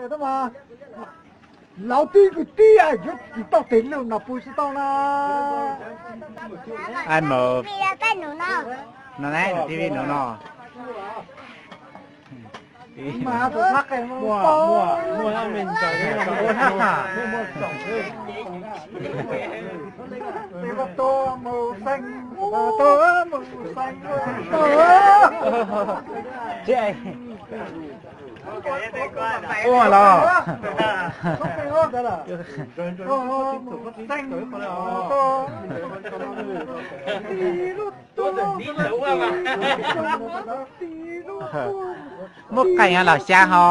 Mas laus tib kwv tij yuav tsis tau tes lug no pw tsis tau na. Ai mus no na, nws tv nws no. Ua los. Muab qeej los xyab ho.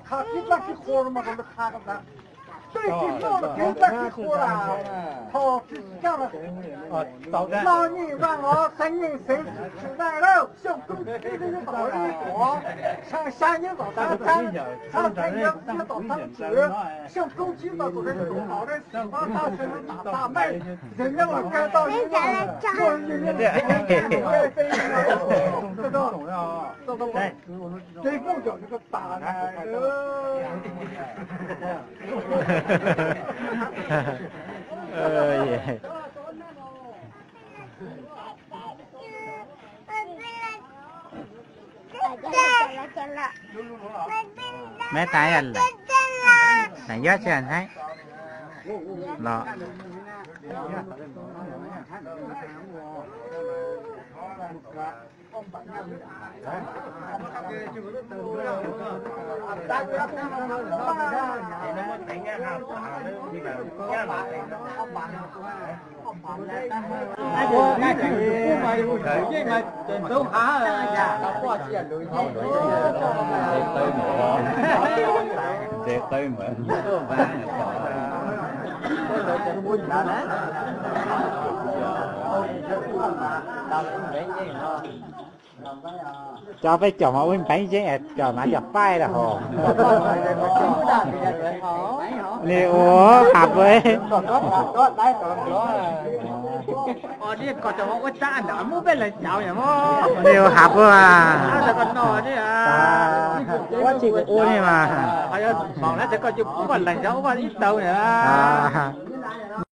Qha kib dlaab kib qhua mas koj kha koj tag. Tej kib loj los kib dlaab kib qhua las, tho tsis coj los. Los nyij vaaj os, xeev nyeej xeev tshwm naaj lawm, Xyooj Koob Tsib nyob tom ib qhov, Xyaa Xyaa nyob tom tab txhab, Xyaa Xyaa nyob tom tab txhab, Xyooj Koob Tsib tau tus neeg tus tau ne, tau tau sawv nyob tom tag meej, zeeg nyob los kag tau, muaj li tej Hmoob caum nws ko tas na. Meb tas lawm, tas yuav tsis hais los. Ntse tawb mus, ntse tawb mus. Cov peb caug mas ua npeev yeeb, cov mas yog paib lawm hos. Nws ua hab, nws ua hab, ua tsis ua li mas.